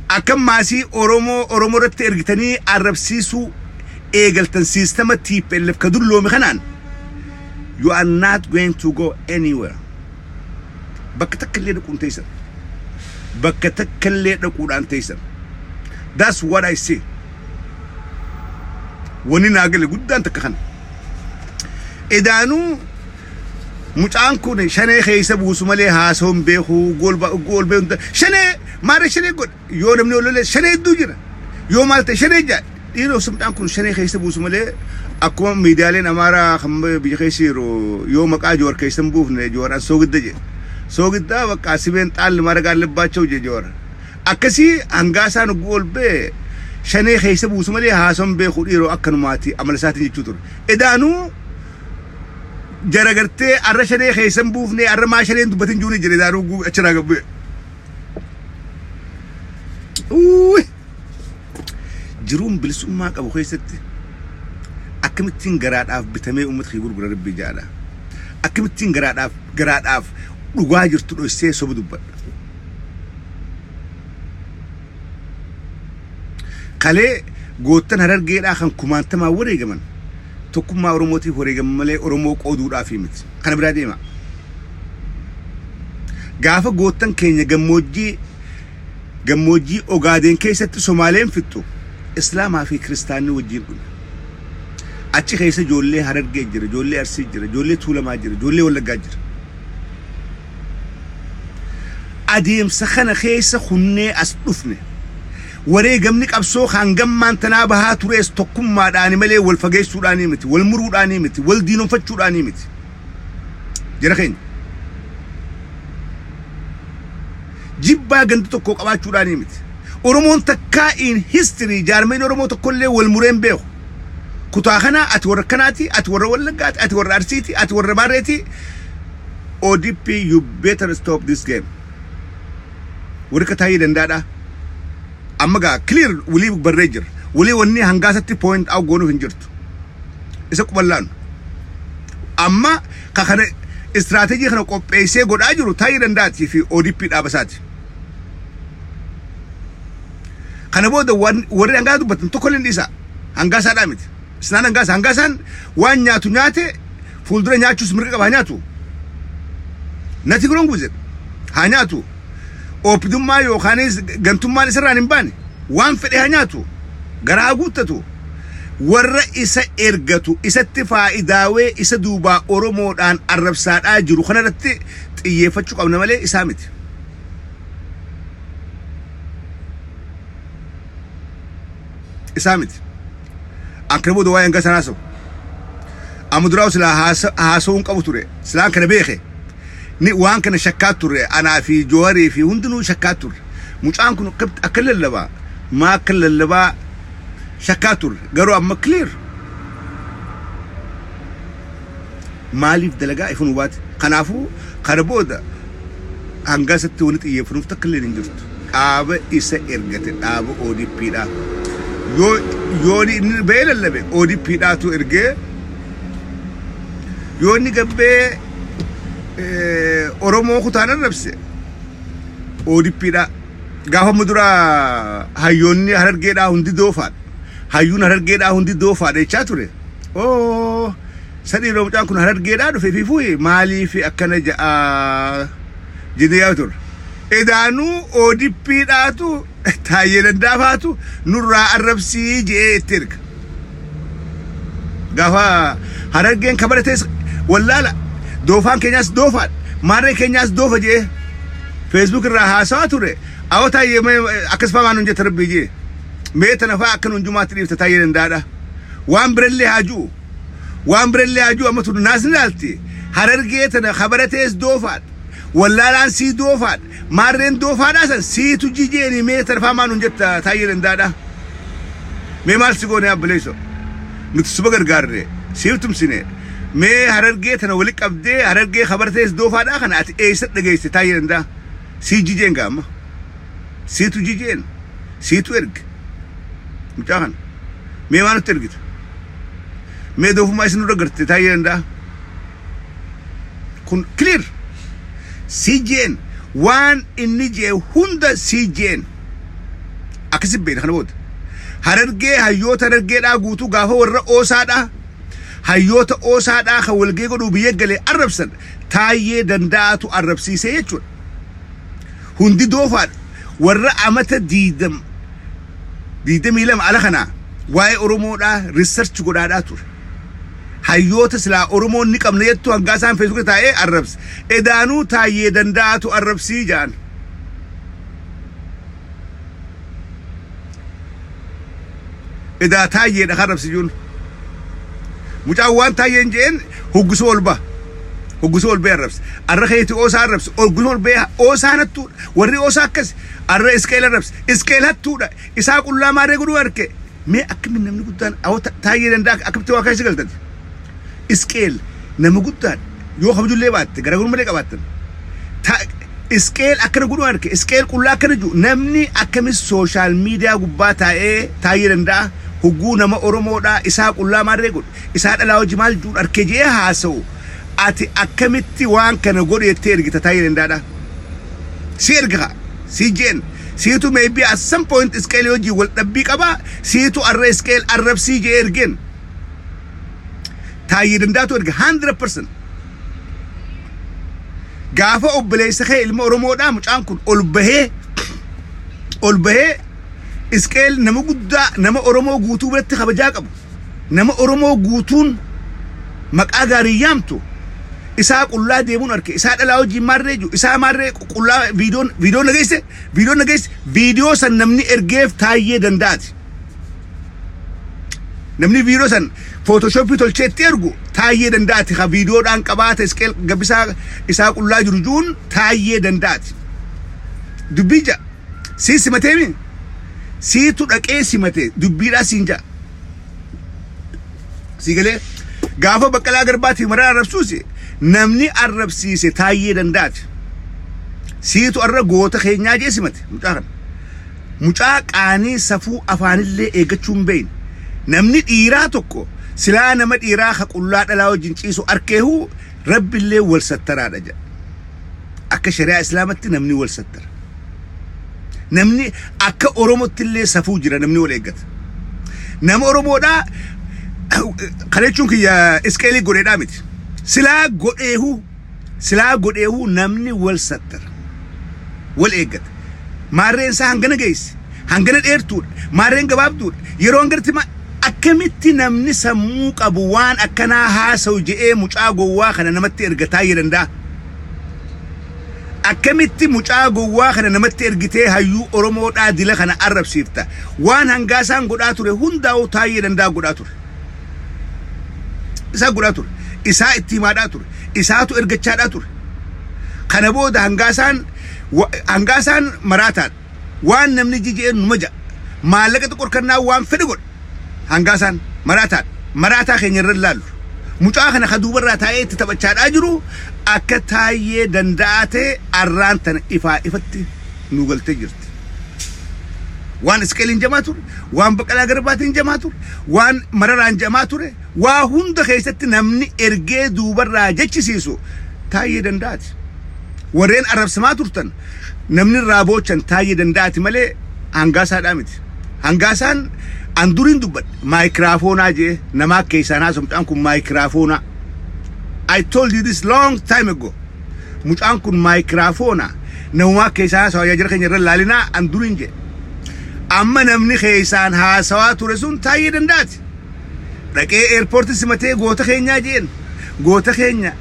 akka maasii Oromoo Oromoo irratti ergitanii arrabsiisuu eegaltan siistama TPLF ka dulloome kanaan, you are not going to go anywhere. Bakka takka illee dhaquun teessan. Bakka takka illee dhaquudhaan teessan. That's what I see. Wanni naa gale guddaan takka kana. Edaanuu mucaan kun Shanee keessa buusu malee haasawuun beeku, goolbee hunda Shanee maara Shanee godha, yoo namni ololee Shanee hedduu jira, yoo maal ta'e Shanee jaa. Dhiiroo, mucaan kun Shanee keessa buusu malee akkuma miidiyaaleen Amaaraa kan biyya keessa jiru yoo maqaa Joowar keessa hin buufne Joowar an soogidda jedhe, soogiddaa bakka sibeen xaalli maara gaallebbaachaw jedhe. Joowar akkasii Hangaasaan ugguu ol bee Shanee keessa buusu malee haasawuun beeku, dhiiroo, akkanumaati amala isaatiin jechuu ture. Edaanuu jara gartee arra Shanee keessa hin buufne, arra maa Shaneen dubbatin juuni jedhe, edaanuu achirraa gabbu'e. Uuy! Jiruun bilisummaa qabu keessatti akkamittiin garaadhaaf bitamee uummata kee gurgura, Rabbii jaadha. Akkamittiin garaadhaaf dhugaa jirtu dhoysee soba dubbadha. Kalee goottan Harargeedhaa kan kumaantamaan wareegaman tokkummaa Oromootiif wareegaman malee Oromoo qooduudhaaf miti. Kana biraa deema. Gaafa goottan keenya gammoojjii Gammoojjii Ogaadeen keessatti Somaaleen fixxu Islaamaa fi Kiristaanni wajjin dhume. Achi keessa ijoollee Harargee jira, ijoollee Arsii jira, ijoollee Tuulamaa jira, ijoollee Wallaggaa jira. Adeemsa kana keessa kunnee as dhufne. Wareegamni qabsoo hangammaan tanaa bahaa turees tokkummaadhaani malee wal fageessuudhaanii miti, wal muruudhaanii miti, wal diinonfachuudhaanii miti. Jara keenya. Jibbaa ganda tokko qabaachuudhaanii miti. Oromoon takkaa in history jaarmeen Oromoo tokkollee wal mureen beeku. Kutaa kanaa ati warra kanaati, ati warra Wallaggaati, ati warra Arsiiti, ati warra Baareeti. ODP, you better stop this game. Warri kataayee danda'adha. Amma gaa clear walii barree jira. Walii wanni hangaasatti point out goonuuf hin jirtu. Isa quballaanu. Amma ka kana istiraatejii kana qopheessee godhaa jiru Taayee Danda'aatii fi ODP dhaaba isaati. Kana booda warri hangaa dubbatan tokko illee dhiisa. Hangaasaadhaa miti. Isnaan hangaasa. Hangaasaan waan nyaatu nyaate, fuuldura nyaachuus mirga qaba, haa nyaatu. Nati wrong with it. Haa nyaatu. Oopidummaa yookaanis gantummaan isarraan hin baane. Waan fedhe haa nyaatu. Garaa guuttatu. Warra isa ergatu, isatti faayidaawee, isa duubaa Oromoodhaan arrabsaadhaa jiru kanarratti xiyyeeffachuu qabna malee isaa miti. Isaa miti. Akkana booda waa'ee hanga sanaa haasa'u. Amma duraa silaa haasa'uun qabu ture. Silaan kana beeke. Ni waan kana shakkaa turre, anaa fi Jooharii fi hundinuu shakkaa turre. Mucaan kun akka lallabaa, maa akka lallabaa shakkaa turre. Garuu amma clear. Maaliif dalagaa ifa nu baate. Kanaafuu kana booda hanga isatti wani xiyyeeffannuuf takka illee hin jirtu. Dhaaba isa ergate, dhaaba ODP dha. Yoo inni ba'ee lallabe ODP dhaatu ergee, yoo inni gabbee Oromoo kutaan arrabse ODP dha. Gaafa dura hayyoonni Harargeedhaa hundi doofaadha. Hayyuun Harargeedhaa hundi doofaadha jechaa ture. Oo, sadii yeroo mucaan kun Harargeedhaa dhufe fi fuuyi maaliif akkana ja'a jennee yaadu turre. Edaanuu ODP dhaatu, Taayyee Dandaafaatu nurraa arrabsii je'ee itti erga. Gaafa Harargeen kabaratees wallaala, doofaan keenyaas doofaadha, maarree keenyaas doofa je'ee Facebook irraa haasawaa ture. Awwa, Taayyee, akkas fa'aa maan jetta rabbii jee. Mee tana fa'aa akka nuun jumaatti dhiifta, Taayyee Dandaadha. Waan birallee haa ju'u. Waan birallee haa ju'u, amma tun naas ni ilaalti. Harargee tana kabaratees doofaadha. Wallaalaan sii doofaadha. Maarreen doofaadhaa san siitu jijeeni, mee tana fa'aa maan jetta, Taayyee Dandaadha. Mee maal si goone, abbaleeso? Nuti suba gargaarre, siif tumsine. Mee Harargee tana wali qabdee Harargee kabartees doofaadhaa kana ati eessa dhageesse, Taayyee Danda'a? Sii jijeen gaa amma. Siitu jijeen. Siitu erge. Mucaa kana. Mee maa nutti ergita? Mee doofummaa isin nurra garte, Taayyee Danda'a? Kun clear. Si jeen, waan inni jee hunda si jeen. Akkasi beekna kana booda. Harargee, hayyoota Harargeedhaa guutuu gaafa warra oosaadhaa, hayyoota oosaadhaa kan walgahii godhuu biyya galee arrabsan, Taayyee Danda'aatu arrabsiisee jechuudha. Hundi doofaadha. Warra amata 22 ala kanaa waa'ee Oromoodhaa research godhaadhaa ture. Hayyoota silaa Oromoon ni qabna jettu hangaa isaan Feesbuukii taa'ee arrabse. Edaanuu Taayyee Danda'aatu arrabsii ja'an. Edaa Taayyeedha kan arrabsi jiruun. Mucaan waan Taayyeen je'een hoggisoo ol ba'a. Hoggisoo ol ba'ee arrabse. Arra keeti oosaa arrabse. Hoggisoo ol ba'ee oosaan hattuudha. Warri oosaa akkas. Arra Isqeel arrabse. Isqeel hattuudha. Isaa qullaa maarree godhuu arke. Mee akkamiin namni guddaan awwa Taayyee Danda'a akkamitti waa keessa galtati? Isqeel nama guddaadha. Yoo kabajullee baatte garaagarummaa malee qabaattan. Isqeel akkana godhuu arke. Isqeel qullaa akkana jiru. Namni akkamis social media gubbaa taa'ee Taayyee Danda'a hogguu nama Oromoodhaa isaa qullaa maarree godhu, isaa dhalaa hojii maal jiru arke jee haasa'u, ati akkamitti waan kana godhu jettee ergita, Taayyee Danda'aadha? Si erga kaa. Si jeen. Siitu maybe at some point Isqeel hojii wal dhabbii qabaa, siitu arra Isqeel arrabsii jee ergeen. Taayyee Danda'atu erga 100%. Gaafa obboleessa kee ilma Oromoodhaa mucaan kun ol bahee Ol bahee Isqeel nama guddaa, nama Oromoo guutuu biratti kabajaa qabu, nama Oromoo guutuun maqaa gaarii yaamtu, isaa qullaa deemuun arke, isaa dhalaa wajjin maarree jiru, isaa maarree qullaa viidiyoon nageesse, viidiyoon nageesse, viidiyoo san namni ergeef Taayyee Danda'aati. Namni viidiyoo san Photoshopii tolchee itti ergu Taayyee Danda'aati. Ka viidiyoodhaan qabaate Isqeel Gabbisaa isaa qullaa jiru juun Taayyee Danda'aati. Dubbii ja'a. Sii simateemi? Siitu dhaqee simate, dubbiidhaa siin ja'a. Sii galee? Gaafa Baqqalaa Garbaatii maraa arrabsuus namni arrabsiise Taayyee Danda'aati. Siitu arra goota keenyaa jee simate mucaa kana. Mucaa qaanii safuu afaanillee eeggachuu hin beekne. Namni dhiiraa tokko silaa nama dhiiraa ka qullaa dhalaa wajjin ciisu arkeehu Rabbillee wal sattaraadha jedha. Akka shari'aa Islaamatti namni wal sattara. Namni akka Oromootti illee safuu jira, namni wal eeggata. Nama Oromoodhaa kana jechuun kiyya Isqeelii godheedhaa miti. Silaa godheehu namni wal sattara. Wal eeggata. Maarreen isaa hangana geessi. Hangana dheertuudha. Maarreen gabaabduudha. Yeroo hanganatti akkamitti namni sammuu qabu waan akkanaa haasa'u je'ee mucaa gowwaa kana namatti erga Taayyee Danda'a? Akkamitti mucaa gowwaa kana namatti ergitee hayyuu Oromoodhaa dila kana arrabsiifta? Waan Hangaasaan godhaa ture hundaa'u Taayyee Danda'a godhaa ture. Isaa godhaa ture. Isaa itti himaadhaa ture. Isaatu ergachaadhaa ture. Kana booda Hangaasaan maraataadha. Waan namni jijeen numa ja'a. Maallaqa xiqqoo waan fedhe godha. Hangaasaan maraataadha. Maraataa keenya irra ilaallu. Mucaa kana ka duubarraa taa'ee itti taphachaadhaa jiru akka Taayyee Danda'aa ta'e arraan tana ifaa ifatti nu galtee jirti. Waan Isqeeliin jamaa ture, waan Baqqalaa Garbaatiin jamaa ture, waan Mararaan jamaa ture, waa hunda keessatti namni ergee duubarraa jechisiisu Taayyee Danda'aati. Warreen arrabsamaa turtan namni irraa boochan Taayyee Danda'aati malee Hangaasaadhaa miti. Hangaasaan an duriin dubbadhe maayikiraafoonaa jee namaa keessaan haasa'u, mucaan kun maayikiraafoonaa. I told you this long time ago. Mucaan kun maayikiraafoonaa, namumaa keessaan haasa'u jira, keenya irra laalinaa an duriin jee. Amma namni keessaan haasawaa ture sun Taayyee Danda'aati. Dhaqee airportii simatee goota keenyaa jeen. Goota keenya,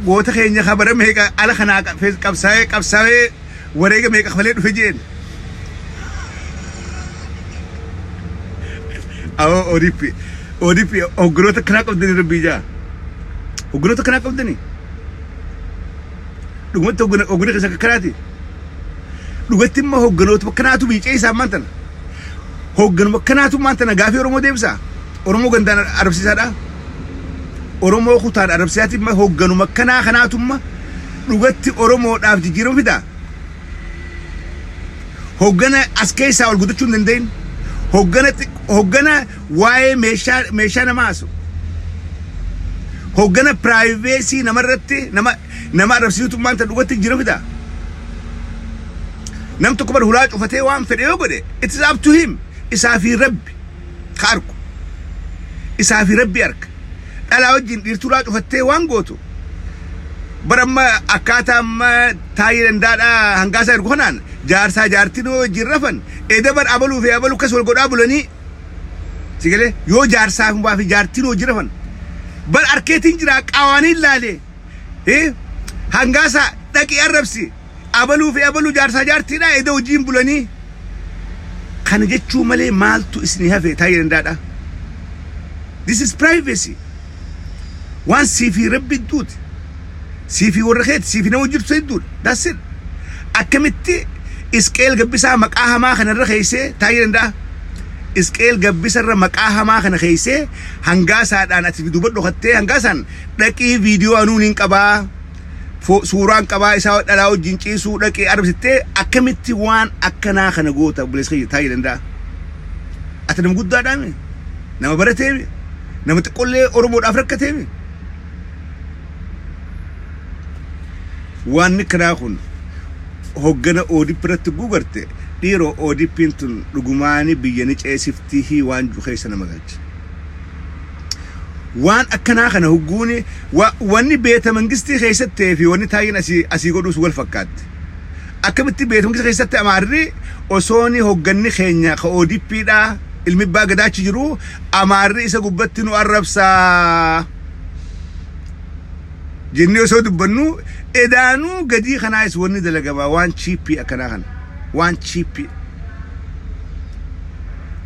goota keenya kabara meeqa ala kanaa qabsaa'ee qabsaa'ee wareega meeqa kafalee dhufe jeen. Awoo ODP, ODP hogganoota akkanaa qabdanii, rabbii jaa. Hogganoota akkanaa qabdanii. Dhugumatti hoggana keessa akkanaati. Dhugatti immoo hogganoota akkanaatu biicee isaa ammaan tana. Hoogganuma akkanaatu ammaan tana gaafii Oromoo deebisaa. Oromoo gandaan arabsiisaadha. Oromoo kutaan arabsiisaati immoo hoogganuma akkanaa kanaatumma dhugatti Oromoodhaaf jijjiirama fidaa. Hoggana as keessaa ol guddachuu hin danda'in. Hoggana waa'ee meeshaa namaa haasa'u. Hoggana privacy namarratti nama arrabsiisutu maanta dhugatti jijjiirama fidaa. Nam tokko bar hulaa cufatee waan fedhe yoo godhe, it is up to him. Isaa fi Rabbi ka arku. Isaa fi Rabbi arka. Dhalaa wajjin dhiirtuu hulaa cufattee waan gootu. Bara amma akkaataa amma Taayee Dandaadhaa Hangaasaa ergu kanaan jaarsaa jaartiin yoo wajjin rafan eda bar abaluu fi abaluu akkas wal godhaa bulanii, si galee, yoo jaarsaa fi jaartiin wajjin rafan bar arkeetiin jira qaawaniin laalee Hangaasaa dhaqii arrabsi, abaluu fi abaluu jaarsaa jaartiidha eda wajjin bulanii. Kana jechuu malee maaltu isinii hafe, Taayee Dandaadhaa? This is privacy. Waan sii fi Rabbi idduuti, sii fi warra keeti, sii fi nama jirtu hedduudha. That's it. Akkamitti Isqeel Gabbisaa maqaa hamaa kanarra keessee, Taayee Danda'a, Isqeel Gabbisarra maqaa hamaa kana keessee Hangaasaadhaan ati duuba dhokattee, Hangaasaan dhaqii viidiyoo anuun hin qabaa, suuraan qabaa isaa dhalaa wajjin ciisuu, dhaqii arabsittee akkamitti waan akkanaa kana goota, obboleessa kiyya Taayee Danda'a? Ati nama guddaadhaami, nama barateemi, nama xiqqollee Oromoodhaaf rakkateemi. Waan kanaa kun hoggana ODP irratti gugarte dhiiroo, ODP'n tun dhugumaani biyya ni ceesiftii waan jiru keessa nama galcha. Waan akkanaa kana hogguuni wanni beeta mangistii keessatti fi wanni Taayyeen asii godhuus wal fakkaatti. Akkamitti beekumsa keessatti Amaarri osooni hogganni keenya ka ODPdha ilmi abbaa gadaachi jiru Amaarri isa gubbatti nu arrabsaa jennee osoo dubbannu, edaanuu gadii kanaas wanni dalagamaa waan cheap akkanaa kana, waan cheap.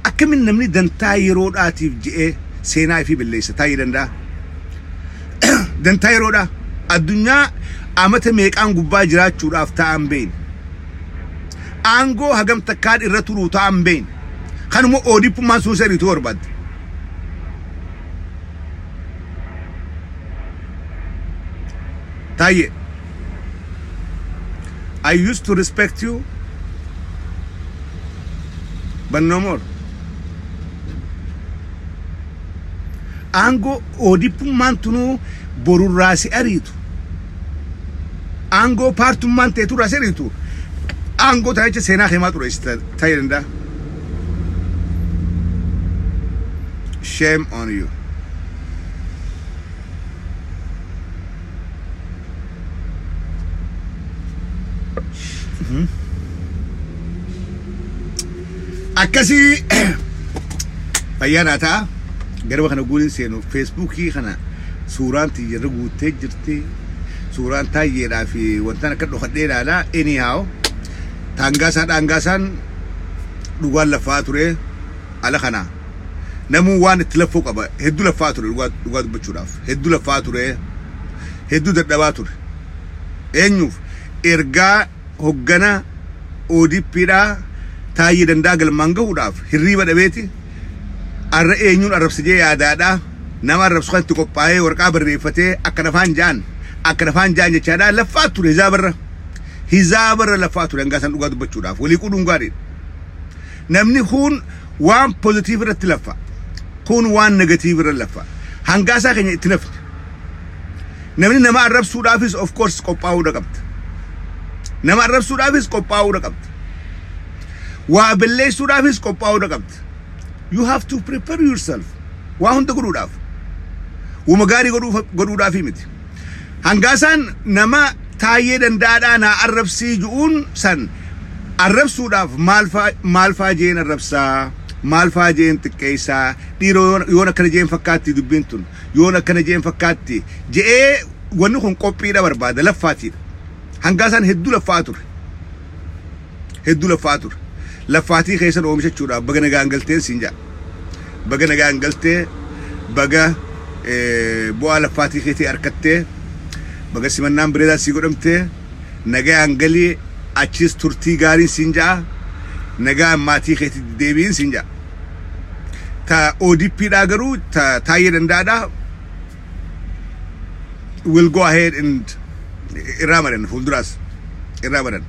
Akkamin namni dantaa yeroodhaatiif je'ee seenaa ifii balleessa taa'ee danda'a? Dantaa yeroodhaa addunyaa amata meeqaan gubbaa jiraachuudhaaf ta'an beeyne, aangoo hagam takkaan irra turuu ta'an beeyne, kanuma ODPummaan sun sariituu barbaadde. Taye, I used to respect you, but no more. Aangoo ODPummaan tunuu borurraa si ariitu. Aangoo paartummaan ta'eturraa si ariitu. Aangoo ta'icha seenaa keemaa xureessita ta'ee danda'a. Shame on you. Akkasii fayyaa naa ta'a. Garba kana guuliin seenu Facebookii kana suuraan tiyyarra guuttee jirti. Suuraan taayyeedhaa fi wantaan akka dhokadhee ilaalaa. Anyhow, taangaasaa dhaangaasaan dhugaan laffaa ture ala kana. Namuu waan itti laffuu qaba. Hedduu laffaa ture, dhugaa dubbachuudhaaf. Hedduu laffaa ture. Hedduu dadhabaa ture. Eenyuuf ergaa hoggana ODPdhaa Taayyee Danda'a galmaan gahuudhaaf hirriiba dhabeeti arra eenyuun arrabsijee yaadaadhaa, nama arrabsu kan itti qophaa'ee waraqaa barreeffatee akka nafaan ja'an jechaadhaa laffaa ture. Hizaabarra laffaa ture hangaa san, dhugaa dubbachuudhaaf walii quduun gaariidha. Namni kun waan positive irratti laffa, kun waan negative irra laffa. Hangaasaa keenya itti nafne. Namni nama arrabsuudhaafis of course qophaa'uudha qabda. Nama arrabsuudhaafis qophaa'uudha qabda. Waa balleessuudhaafis qophaa'uudha qabda. You have to prepare yourself. Waa hunda godhuudhaaf. Wuma gaarii godhuudhaafi miti. Hangaasaan nama Taayyee Danda'aadhaa naa arrabsii ju'uun san arrabsuudhaaf maal faa jeen arrabsaa, maal faa jeen xiqqeessaa, dhiiroo yoon akkana jeen fakkaatti, dubbiin tun yoon akkana jeen fakkaatti je'ee, wanni kun qophiidha barbaada, laffaatiidha. Hangaasaan hedduu laffaa ture. Hedduu laffaa ture. Laffaatii keessan oomishachuudhaaf baga nagaan galteen siin jedha. Baga nagaan galtee, baga bu'aa laffaatii keetii harkattee, baga simannaan bareedaa sii godhamtee, nagaan galii, achis turtii gaariin siin ja'a, nagaan maatii keetii deebiin siin ja'a. Ta ODP dhaa garuu, ta Taayyee Danda'aadhaa will go ahead and irraa maran, fuulduraas irraa maran.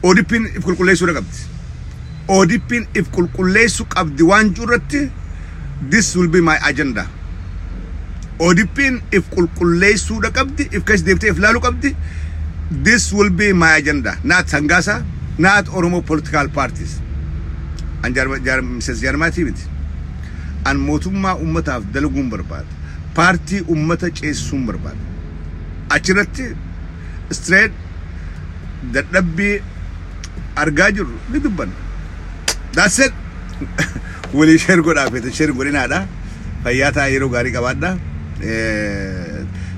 ODP'n if qulqulleessuu qabdi. ODP'n if qulqulleessuu qabdi waan jiru irratti this will be my agenda. ODP'n if qulqulleessuu qabdi, if keessa deemtee if laaluu qabdi. This will be my agenda. Not Hangasa, not Oromo political parties. An miseensa jaarmaatii miti. An mootummaa ummataaf dalaguun barbaada. Paartii ummata ceesisuun barbaada. Achirratti straight dadhabbii argaa jirru ni dubbanna. That's it. Walii share godhaa, feete share godhinaadha. Fayyaa ta'aa, yeroo gaarii qabaadha.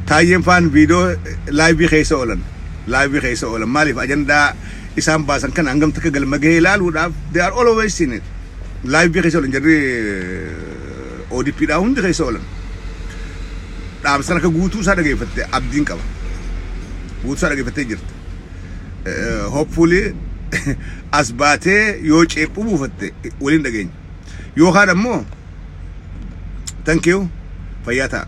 Taayyeen faan viidiyoo live keessa oolan. Live keessa oolan. Maaliif ajandaa isaan baasan kana hangam takka galma gahee ilaaluudhaaf they are always in it. Live keessa oolan, jarri ODP dhaa hundi keessa oolan. Dhaamsan akka guutuu isaa dhageeffatte abdiin qaba. Guutuu isaa dhageeffattee jirti. Hopefully as baatee yoo ceephuu buufatte waliin dhageenya. Yookaan ammoo thank you, fayyaa ta'a.